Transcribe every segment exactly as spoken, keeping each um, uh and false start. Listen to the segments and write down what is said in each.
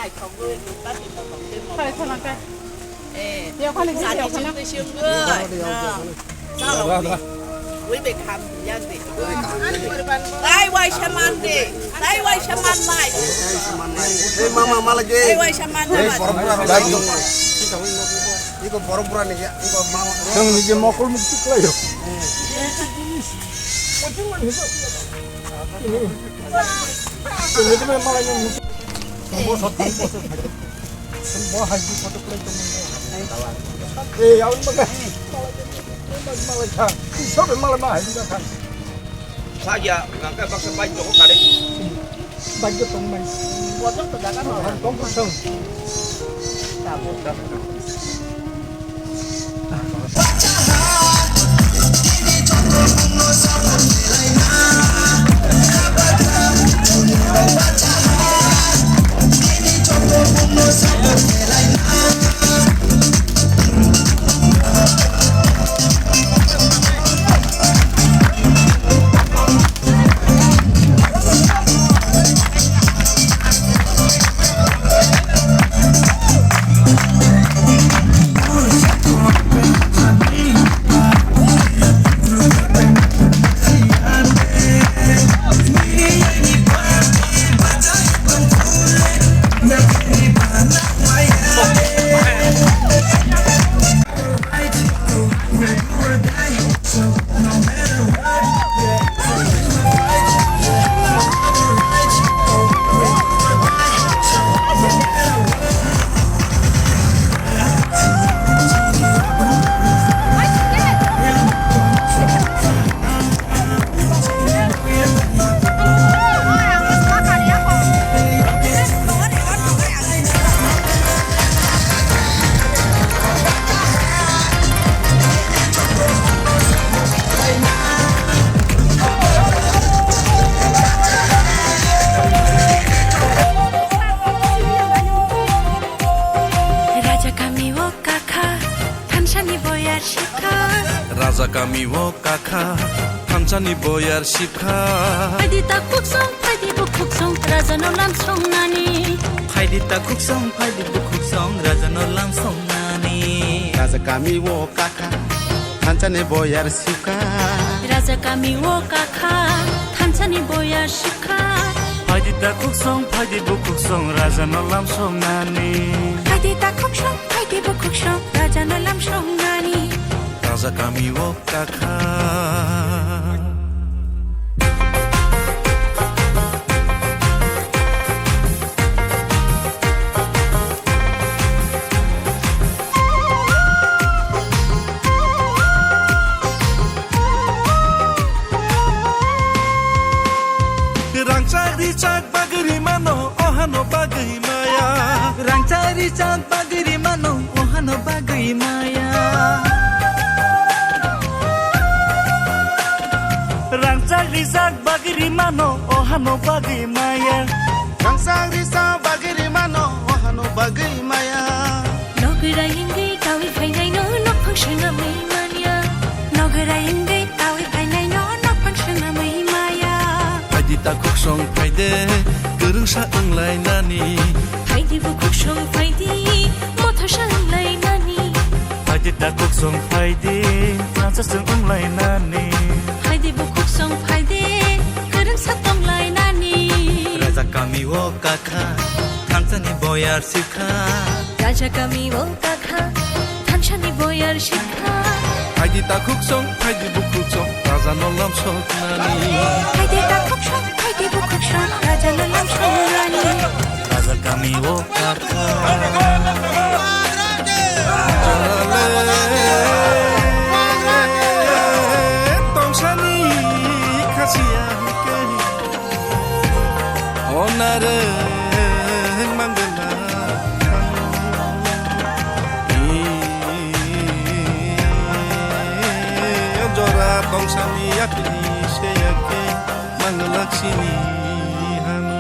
Hai, thok gwi, thok gwi, thok gwi. Hai, thok gwi. Eh, ya, khani, ya, khani. Tai waisa man de, tai waisa man mai. Hey, mama, mala ge. Tai waisa man mai. Iko borok pura ni ya, iko mama. Yang ni je mokol mukti kelai yo. Ini je mama yang mukti. Bo sot, bo sot. Bo hai di photo play tong. Eh, yaun maga. Maga, maga. Sobe maga, maga, hai di kan. Sa ya, nang ka baksa bai joko kare. Bai joko tong mai. Bo joko jaga no. Hai tong ko song. Raja kami o kakha, thansani boyar shikha. Raja kami o kakha, thansani boyar shikha. Phaidi ta khuksong, phaidi bukhuksong, raja no lam songnani. Phaidi ta khuksong, phaidi bukhuksong, raja no lam songnani. Raja kami o kakha, thansani boyar shikha. Raja kami o kakha, thansani boyar shikha. Phaidi ta khuksong, phaidi bukhuksong, raja no lam songnani. Phaidi ta khuksong, phaidi bukhuksong, raja no lam songnani. Raja kami o kakha. Rangchak richak bagwi rimano, ohano bagwi maya. Rangchak richak bagwi rimano, ohano bagwi maya. Rangchak richak bagwi rimano, ohano bagwi maya. Rangchak richak bagwi rimano, ohano bagwi maya. Nogwrai wngwi tawi phainaino, nokphang swnamwi manya. Nogwrai wngwi tawi phainaino, nokphang swnamwi maya. Phaidi ta khuksong phaide, kwrwngsa wnglainani. Phaidi bukhuksong phaidi, mothosa wnglainani. Phaidi ta khuksong phaidi, thansaswng wnglainani. Phaidi bukhuksong phaidi, kwrwngsa tonglainani. Raja kami o kakha, thansani boyar shikha. Raja kami o kakha, thansani boyar shikha. Phaidi ta khuksong, phaidi bukhuksong, raja no lam soknani. Phaidi ta khuksong, phaidi bukhuksong, raja no lam soknani. Raja kami o kakha. Jorale tongsani khasiya hwnkhe. Onare mangala. Jora tongsani yakni se yakni mangala sini hanu.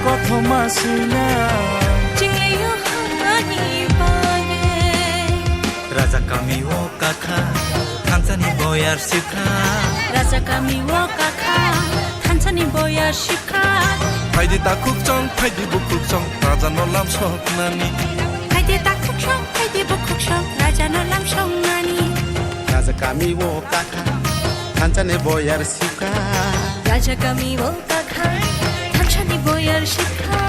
Kothoma sina. Chingleio hani bagwi. Raja kami o kakha, thansani boyar sikha. Raja kami o kakha, thansani boyar sikha. Phaidi takhuk chong, phaidi bukhuk chong, raja no lam soknani. Phaidi takhuk chong, phaidi bukhuk chong, raja no lam soknani. Raja kami o kakha, thansani boyar sikha. Raja kami o kakha, thansani boyar sikha.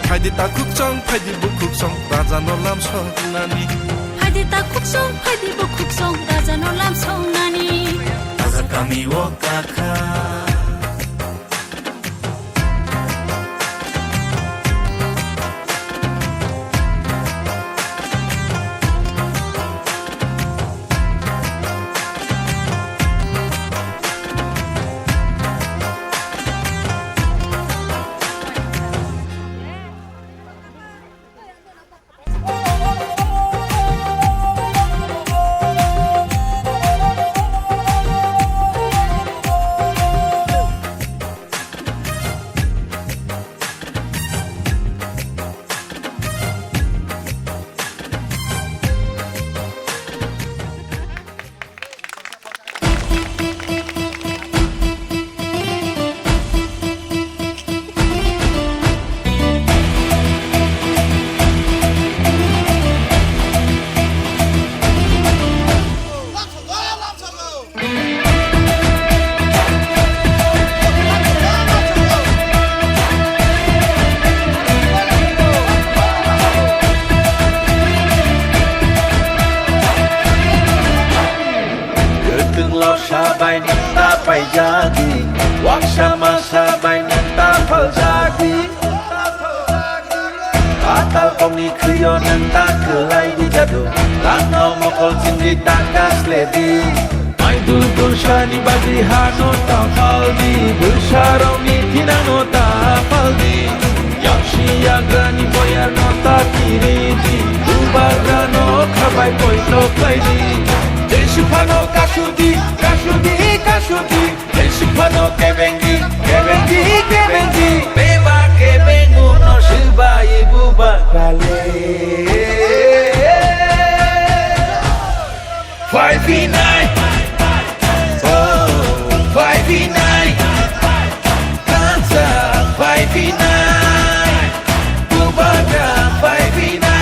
Phaidi takhuk chong, phaidi bukhuk chong, raja no lam soknani. Phaidi takhuk chong, phaidi bukhuk chong, raja no lam soknani. Raja kami o kakha. Kwthwng lorsa bai nwng ta paijadi, waksa masa bai nwng ta phaljadi. Atal kokni khwio nwng ta kwlai di jadu, tangno mokol chimdi ta kasledi. Maidul tursani bagwi hano ta phaldi, bwsarokni thinangno ta phaldi. Yaksi yagrani boyarno ta kiridi, bubagrano khabai poito khlaidi. Jesuk phano kasudi, kasudi, kasudi. Jesuk phano kebengi, kebengi, kebengi. Beba kebenguno swbai bubagrale. Five v nine. Oh, five v nine. Kansa five v nine. Bubagra five v nine.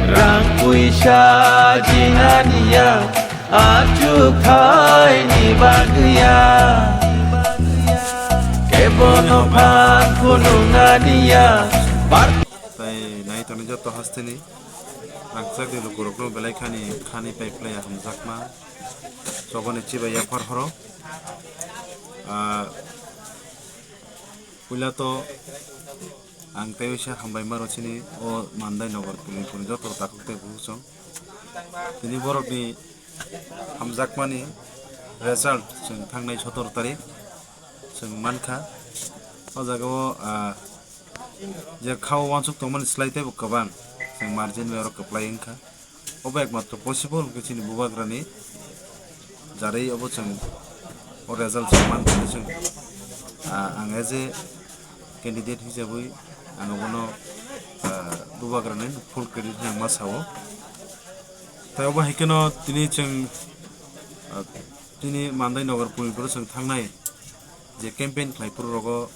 Rang puisa jinganiya, achuk thaini bagwiya. Kebono phan phunuknganiya. Bar- Tai nai tonwi joto hasteni rangchak ni lukurokno belai khani khani pai phlai hamjakma. Chobani chibai yaphar horo. Ah, puila to ang tei waisa hambai maro chini o Mandai Nagar puni puni joto takhuk tei bukhuk chwng. Tini borokni hamjakmani result chwng thangnai sotoro tarik chwng mankha. O jagao, ah, je khao uansuk tongmani slai teibo kwbang chwng margin bai oro kwplai wngkha. Obo ekmatro possible hwnkhe chini bubagrani jarwi obo chwng o result chwng mankha chwng, ah, ang as a candidate hisabwi ang obono, ah, bubagrani full credit hinwi ang ma sao. Tai obo hai kheno tini chwng, ah, tini Mandai Nagar puni phuru chwng thangnai je campaign khlai phuru rogo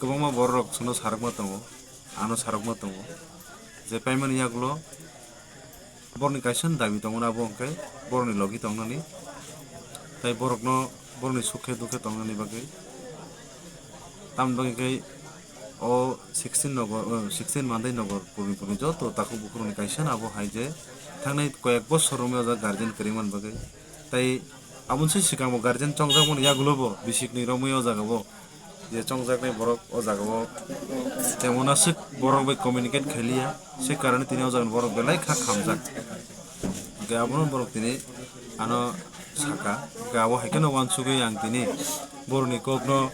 kwbangma borok chwngno sarokma tongo, ano sarokma tongo je paimani yagulo borokni kaisa dabi tongo, abo hwnkhe borokni logi tongnani, tai borokno borokni sukhe dukhe tongnani bagwi. Tamoni bagwi khe o sixteen Nagar, o sixteen Mandai Nagar puni puni joto takhuk bukhurokni kaisa abo hai je thangnai koyek bosor romwi o jaga guardian kwrwimani bagwi. Tai aboni se swkangbo guardian chongjakmani yagulobo bisikni romwi o jagao je chongjaknai borok o jagao temon aswk borok bai communicate khailiya, se karone tini o jagani borok belai kha khamjak. Hwnkhe abono borok tini ano saka. Hwnkhe abo hai kheno uansugwi ang tini borokni kokno,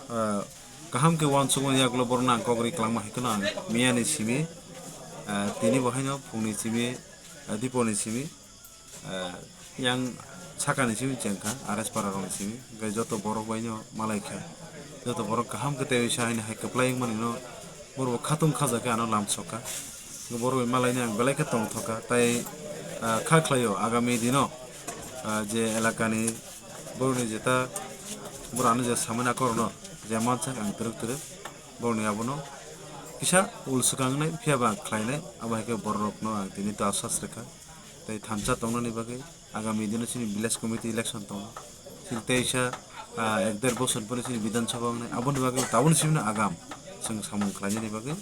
ah, kaham khe uansukmani yagulo borokno ang kok ri kwlangma hai kheno ang miyani simi, ah, tini bo haino phungni simi, ah, diponi simi, ah, yang sakani simi chengkha, R S para rokni simi, hwnkhe joto borok baino malai kha, joto borok kaham khe tei sa haino hai kwplai wngmani no borok khatung khaja khe ano lamsok kha. Borok bai malaini ang belai khe tongthok kha, tai, ah, kha khlaio agami dino, ah, je elakani borokni jeta borok ano je samani akorno je mansak ang twrwk twrwk borokni abono kisa ul swkang wngnai phiya ba khlainai, abo hai khe borokno ang tini to asas rwkha. Tei thansa tongnani bagwi agami dino chini village committee election tongo. Chini teisa, ah, ek der bosor pore chini Bidhan Sabha wngnai, aboni bagwi tabukni simi no agam chwng samung khlainani bagwi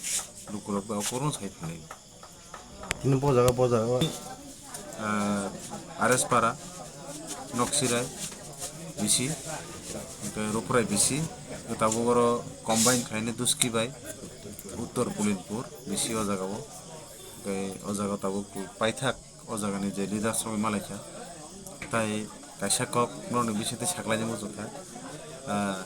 lukurok bai okorno sai phainai. Tini bo jaga, bo jaga. Ah, R S para, Noksirai, B C, hwnkhe Ruprai B C, hwnkhe tabuk oro combine khlainai Duski bai, Uttor Pulinpur, B C o jaga o. Hwnkhe o jaga tabuk paithak. O jagani je leaders rok malaikha, tai kaisa kok norokni bisingtwi saklaijak muchungkha. Ah,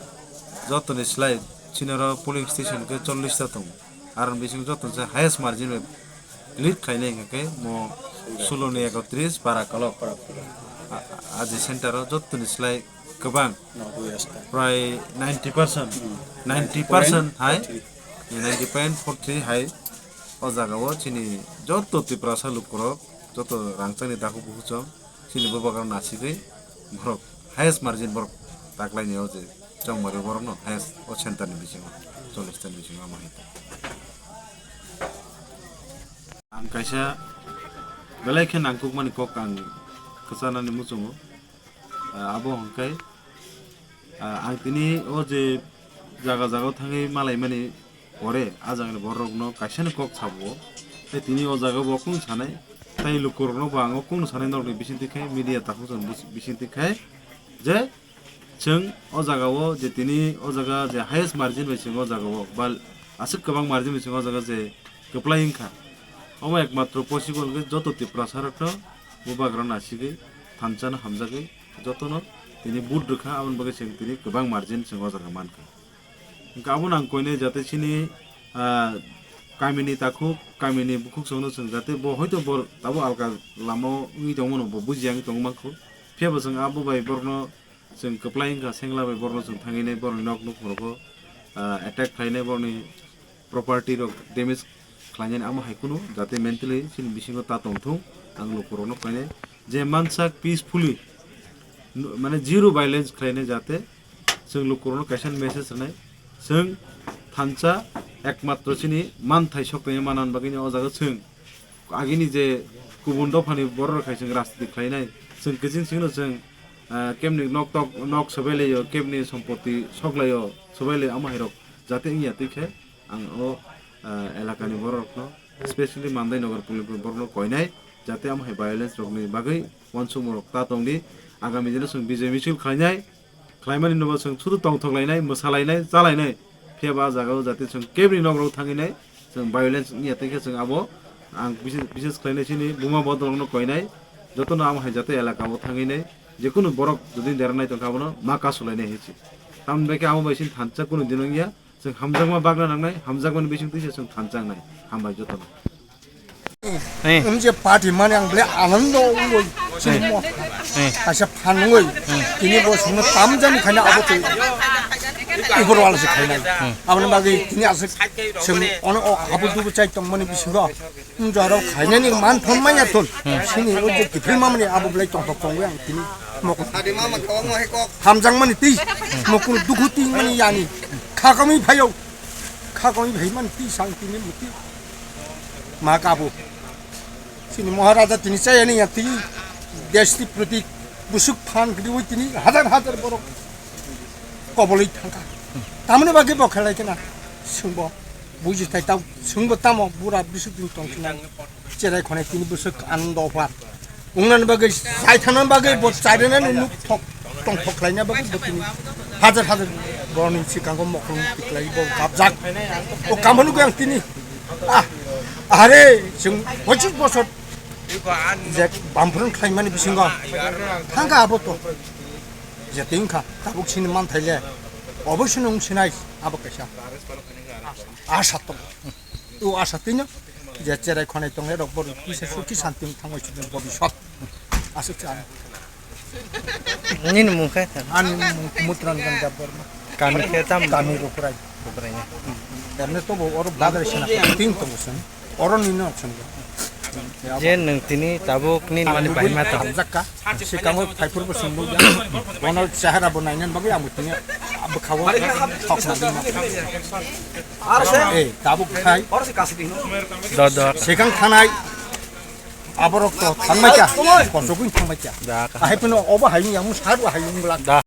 jotoni slai chini oro polling station khe chollish ta tongo, aroni bisingo jotoni se highest margin bai lead khainai hwnkha khe mo suloni ekotris para kolok. A-, aji center o jotoni slai kwbang, prai ninety percent, ninety percent hai, ninety point four three hai. O jaga o chini joto Tiprasa lukurok, joto rangchakni dakhuk bukuchong, chini bubagrok nasigwi borok highest margin borok taklaini o je chongmari borokno highest o center ni bisingo, chollish ta ni bisingo ama hai. Ang kaisa belai khe nangkukmani kok ang kwchanani muchungo. Ah, abo hwnkhe, ah, ang tini o je jaga jaga o thangwi malaimani pore, ah jagani bororokno kaisani kok sabo, tei tini o jaga o bo kung sanai, tei lukurokno bo ang o kung sanai norokni bisingtwi khai, media takhuk chwng bus-, bisingtwi khai, je chwng o jaga o je tini o jaga je highest margin bai chwng o jaga o, ba aswk kwbang margin bai chwng o jaga je kwplai wngkha, omo ekmatro possible hwnkhe joto Tiprasa rokno bubagra nasigwi thansa no hamjagwi jotono tini vote rwkha, aboni bagwi chwng tini kwbang margin chwng o jaga mankha. Hwnkhe abono ang koinai jate chini, ah, kamini takhuk, kamini bukhuk chwngno chwng jate bo hoito bo tabuk alka lama o wngwi tongmano bo bujiya wngwi tongwi mankho. Phiya bo chwng abo bai borokno chwng kwplai wngkha, sengla bai borokno chwng thangwi nai borokni nok nukhung rokho, ah, attack khlainai, borokni property rok damage khlainani amo hai kheno jate mentally chini bisingo ta tongthung, ang lukurokno koinai je mansak peacefully, nu-, mane zero violence khlainai jate chwng lukurokno kaisa message rwnai, chwng thansa ekmatro chini manthai sok tongya manani bagwino o jaga chwng agini je kubun dophani borok rok hai chwng rajniti khlainai, chwng kiching chwngno chwng, ah, kebni nok tok nok sobai laio, kebni sompoti sok laio, sobai laio, amo hai rok jate wngya twi khe ang o, ah, elakani borok rokno, specially Mandai Nagar Pulinpur borokno koinai jate amo hai violence rokni bagwi uansukmung rok ta tongdi. Agami dino chwng bijay michil khlainai, khlaimani nobo chwng sudu tongthok lainai, mwsa lainai, cha lainai. Phiya ba ah jaga o jate chwng kebni nok rok thangwi nai, chwng violence wngya tei khe chwng abo ang bises, bises khlainai chini buma bodol rokno koinai, jotono amo hai jate elaka o thangwi nai, jekunu borok jodi deranai tongkha abono ma kasu lainai hinwi. Tamoni bai khe amo bai chini thansa kunu din wngya, chwng hamjakma bagna nangnai, hamjakmani bising twi se chwng thansa wngnai. Hambai jotono. Eh. Wng je party mani ang ble anando wngoi chini mo. Eh. Kaisa phan wngoi. Tini bo songno tamjani khaina abo tei. Ibor wala se khaina. Aboni bagwi tini aswk chwng ono o habu dubu chai tongmani bisingo. Wng jora khainani man thon manya thon. Sini o je kiphil mamani abo belai tongthok tongwi ang tini mokol. Hamjakmani twi. Mokol dukhu twi mani yani. Khakami phaio. Khakami phai mani twi sang tini muti. Ma kabu. Chini Maharaja tini chayani ya twi deshni proti busuk phan gidi oi tini hajar hajar borok koboloi thangkha. Tamoni bagwi bo khelai kena sungbo buji thai tau sungbo tamo bura bisuk din tong kena cherai khonai tini busuk anando pha. Wngnani bagwi, chai thangnani bagwi, bo chairwnani nuk thok, tong thok khlaina bagwi bo tini hajar hajar borokni swkango mokol tiklai bo gabjak. O kamo nugwi ang tini, ah, are, chwng pochis bosor Je bamphurun khlaimani bisingo thangkha abo to. Je tingkha tabuk sini manthaile oboisini wng sinai abo kaisa asa tongo. O asa tino je cherai khonai tongnai rok borok kisa suki santi wng thangbai sini bobisot aswk cha. Nini mung khe? Ani mung Kumutranjan Debbarma. Kami khe tam? Kami Ruprai. Ruprai ni. Emne to bo oro badar sina ting tongo sen. Oro ni no sen. Je nwng tini tabuk ni mani bahima tong. Hamjakka. Sikango phaipur bo sumbo ya. Bono chahara bo nainan bagwi ang tini abkhawo thok na. Eh, tabuk khai. Do do. Sekang thanai. Aborok to thangbai kha. Kosogwi thangbai kha. Da, ka. Ahai phano obo hai yang sar bo hai wng glak. Da.